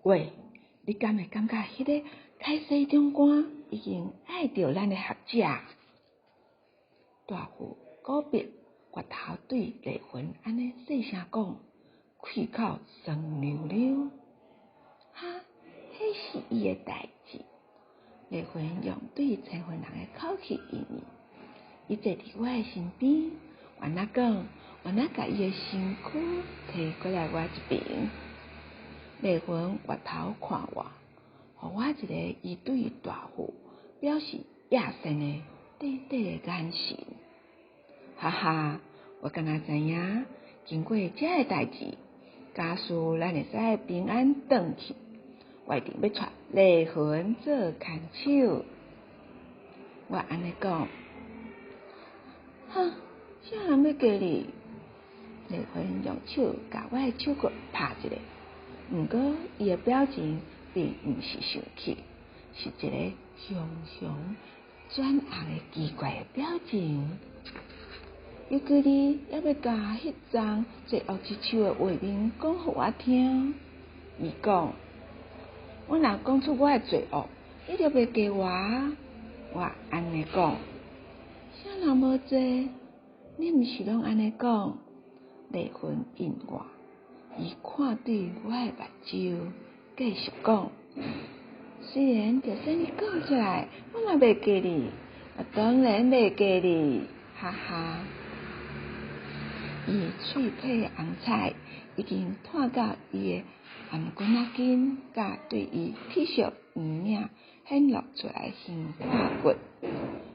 喂，你敢會感覺彼个凱西長官已經愛著咱的學者？大副古伯回頭對麗雲按呢細聲講，開口酸溜溜。哈，彼是伊的代誌。麗雲用對千份人的口氣應伊，伊坐佇我的身邊，原來講，原來共伊的身軀提過來我這爿。麗雲回頭看我，予我一个伊對大副表示厭善的短短的眼神。哈哈，我敢若知影，經過這个代誌，假使咱會使平安轉去，我一定欲帶麗雲做牽手。我按呢講，哈，啥人欲加你？麗雲用手共我的手骨拍一下，毋過伊的表情並毋是生氣，是一个雄雄轉紅的奇怪的表情。猶記你猶欲共彼欉罪惡之手的畫面講予我聽？伊講，我若講出我的罪惡，你就袂加我。我按呢講，啥人無罪？你毋是攏按呢講？麗雲應我，伊看對我的目睭，繼續講。雖然就算你講出來，我嘛袂加你，我當然袂加你，哈哈。伊喙皮的紅彩已經湠到伊的頷頸仔筋，佮對伊氣色黃領顯露出來胸膈骨。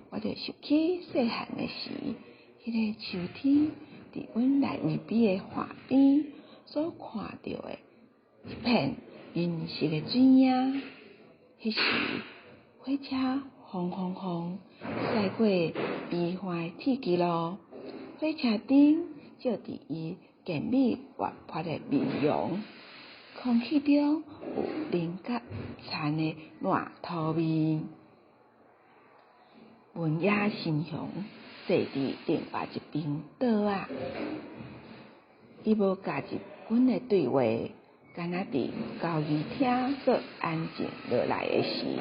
我就想起細漢的時，彼个秋天，佇阮內圍美的岸邊所看著的一片銀色的水影。彼時火車轟轟轟駛過悲歡的鐵支路，火車燈照佇伊健美活潑的面容，空氣中有磷佮田的爛土味。文野新雄坐佇另外一爿桌仔，伊無加入阮的對話，敢若佇交誼廳閣安靜落來的時，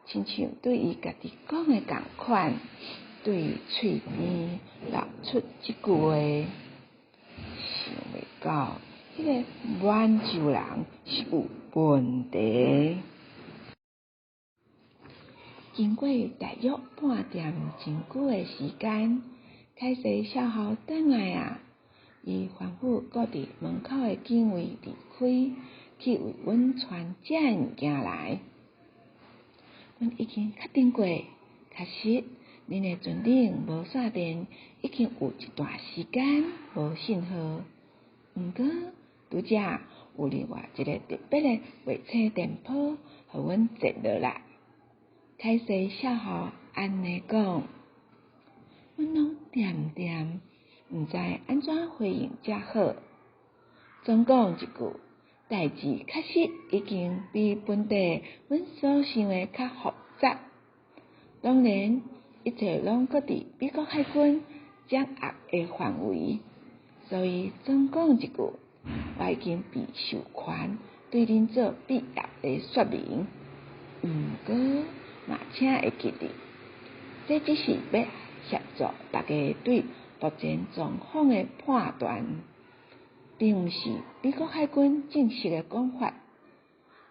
親像對伊家己講的仝款，對喙邊流出這句話。想袂到，彼个滿洲人是有問題。經過大約半點真久的時間，凱西少校轉來啊！伊吩咐閣佇門口的警衛離開，去為阮傳這物件來。阮已經確定過，確實，恁的船頂無線電已經有一段時間無信號。毋過，拄才有另外一个特別的衛星電波，予阮截落來。凱西少校按呢講，阮攏恬恬，毋知按怎回應才好。總講一句，代誌確實已經比本底阮所想的較複雜。當然，一切攏閣佇美國海軍掌握的範圍，所以總講一句，我已經被授權對恁做必要的說明。毋過，嘛請會記得，這只是欲協助大家對目前狀況的判斷，並毋是美國海軍正式的講法。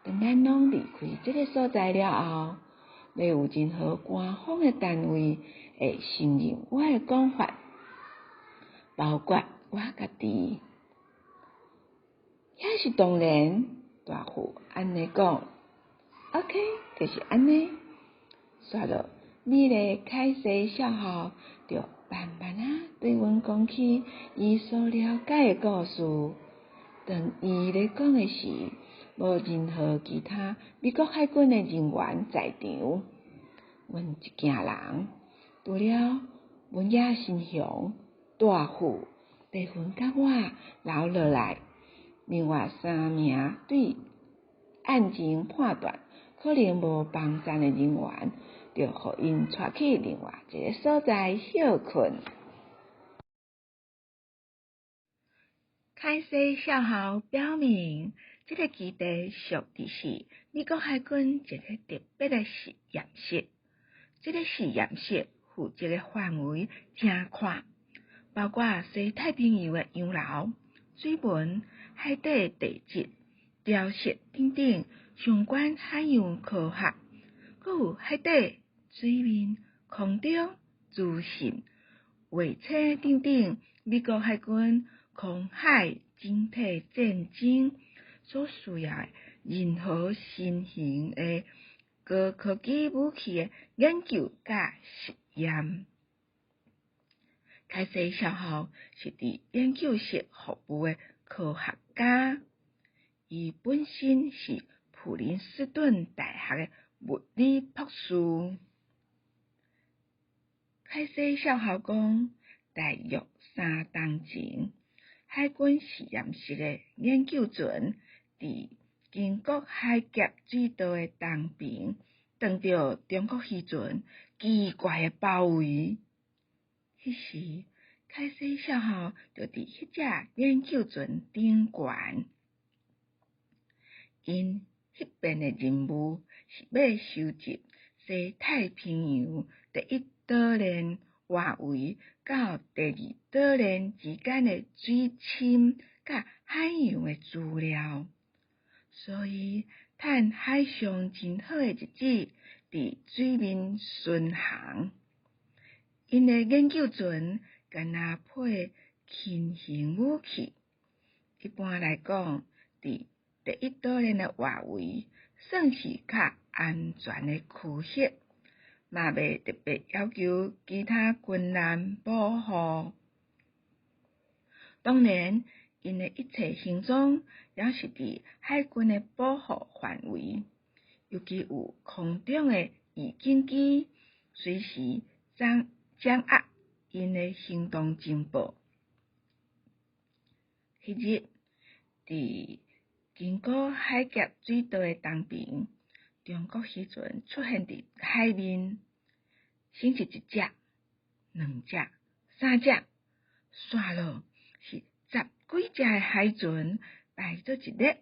當咱攏離開這个所在了後，袂有任何官方的單位會承認我的講法，包括我家己。遐是當然，大副按呢講，OK，就是按呢。煞落，美麗凱西少校就慢慢仔對阮講起伊所了解的故事。當伊咧講的時，無任何其他美國海軍的人員在場。阮一行人，除了文野新雄、大副、麗雲佮我留落來，另外三名對案情判斷可能無幫贊的人員，就予𪜶帶去另外一个所在歇睏。凱西少校表明，這个基地屬佇是美國海軍一个特別的實驗室。這个實驗室負責的範圍誠闊，包括西太平洋的洋流、水文、海底地質、潮汐等等相關海洋科學，閣有海底、水面、空中、資訊、衛星等等美國海軍空海整體戰爭所需要的任何新型的高科技武器的研究佮實驗。凱西少校是佇研究室服務的科學家，伊本身是普林斯頓大學的物理博士。凱西少校講，大約3冬前，海軍實驗室的研究船佇經過海峽水道的東爿，撞著中國漁船奇怪的包圍。彼時，凱西少校就佇彼隻研究船頂懸。𪜶彼遍的任務是欲收集西太平洋第一島鏈外圍到第二島鏈之間的水深佮海洋的資料，所以趁海象真好的日子，佇水面巡航。𪜶的研究船敢若配輕型武器，一般來講，佇第一島鏈的外圍算是較安全的區域，嘛袂特別要求其他軍艦保護。當然，𪜶的一切行蹤也是佇海軍的保護範圍，尤其有空中的預警機隨時掌握𪜶的行動情報。彼日，佇經過海峽水道的東爿，中國漁船出現佇海面，先是一隻、兩隻、三隻，煞落是十幾隻的海船排做一列，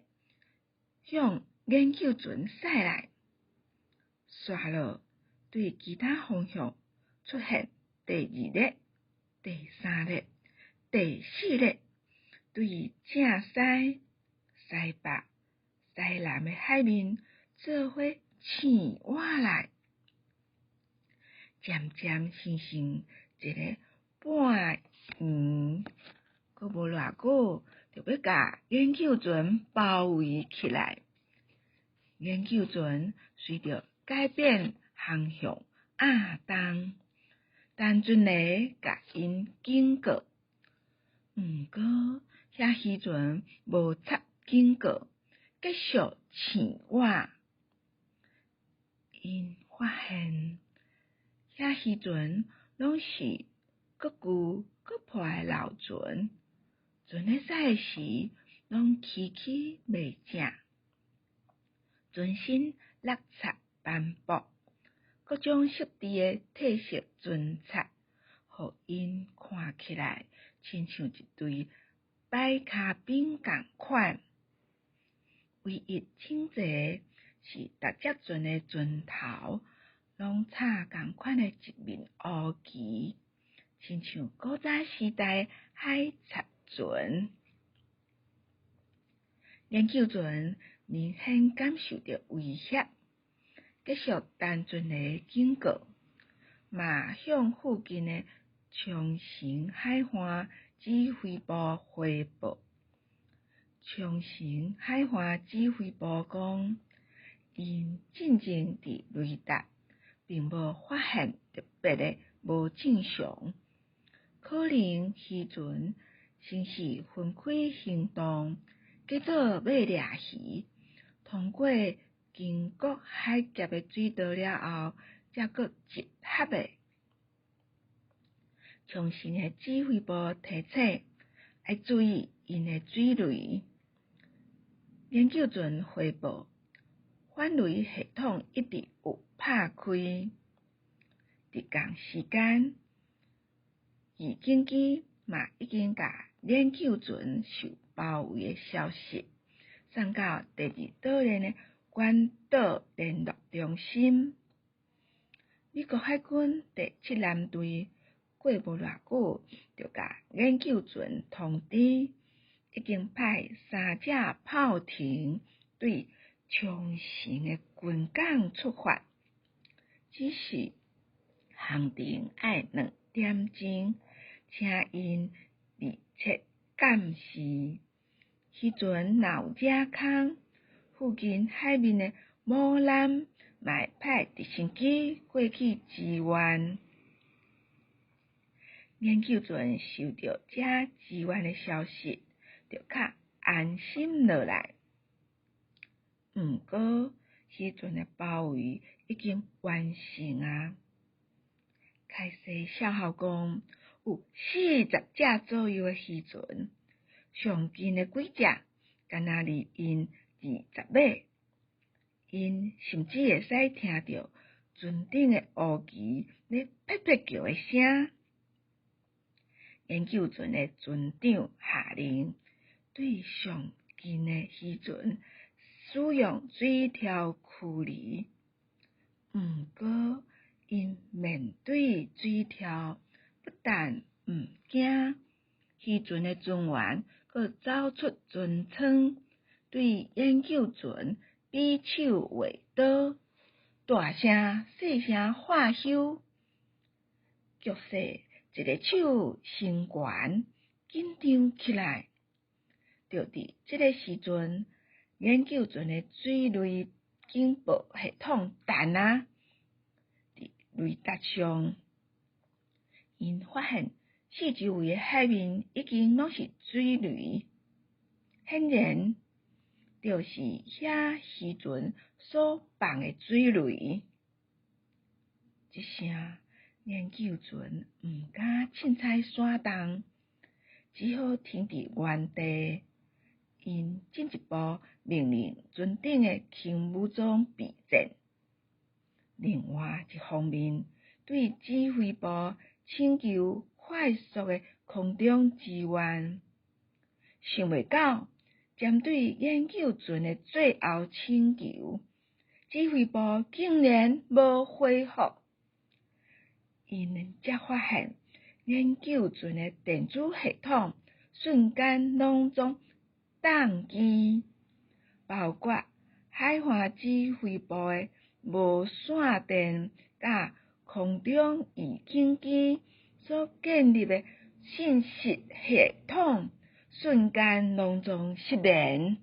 向研究船駛來，煞落對其他方向出現第二列、第三列、第四列，對正西、西北、西南的海面做伙瀳倚來，漸漸形成一个半圓，閣無偌久就欲共研究船包圍起來。研究船隨著改變航向壓東，陳船咧共𪜶警告，毋過遐漁船無插警告，繼續瀳倚。𪜶發現遐漁船攏是閣舊閣破的老船，船咧駛時攏崎嶇袂正，船身落漆斑駁，各種色調的褪色船漆，予𪜶看起來親像一隊擺跤兵仝款。唯一整齊是逐隻船的船頭攏插仝款的一面烏旗，親像古早時代海賊船。研究船明顯感受著威脅，繼續陳船的警告，嘛向附近的沖繩海岸指揮部匯報。沖繩海岸指揮部講，𪜶進前佇雷達並無發現特別的無正常，可能漁船先是分開行動，假做欲掠魚，通過經過海峽的水道了後，才閣集合的。沖繩的指揮部提醒，愛注意𪜶的水雷。研究船回報，反雷系統一直有拍開。佇仝時間，預警機嘛已經共研究船受包圍的消息送到第二岛链的关岛联络中心。美國海軍第七艦隊過無偌久，就共研究船通知，已經派三隻炮艇對沖繩的軍港出發，只是航程愛2點鐘，請𪜶密切監視。漁船若有惹空，附近海面的母艦嘛會派直升機過去支援。研究船收著這支援的消息，就較安心落來。毋過，漁船的包圍已經完成啊！凱西少校講，有40隻左右的漁船，上近的幾隻，敢若離𪜶20碼，𪜶甚至會使聽著船頂的烏鰭咧啪啪叫的聲。研究船的船長下令，對上近的漁船使用水柱驅離。毋過，𪜶面對水柱，不但毋驚，漁船的船員閣走出船艙，對研究船比手畫刀，大聲細聲喝休，局勢一个手升懸，緊張起來。就佇這个時陣，研究船的水雷警報系統彈啊！佇雷達上，𪜶發現四周圍的海面已經攏是水雷，顯然就是遐漁船所放的水雷。這聲研究船毋敢凊彩徙動，只好停佇原地。𪜶進一步命令船頂的輕武裝備戰。另外一方面，對指揮部請求快速的空中支援。想袂到，針對研究船的最後請求，指揮部竟然無回覆。𪜶才發現研究船的電子系統瞬間攏總當機，包括海岸指揮部的無線電佮空中預警機所建立的信息系統，瞬間攏總失聯。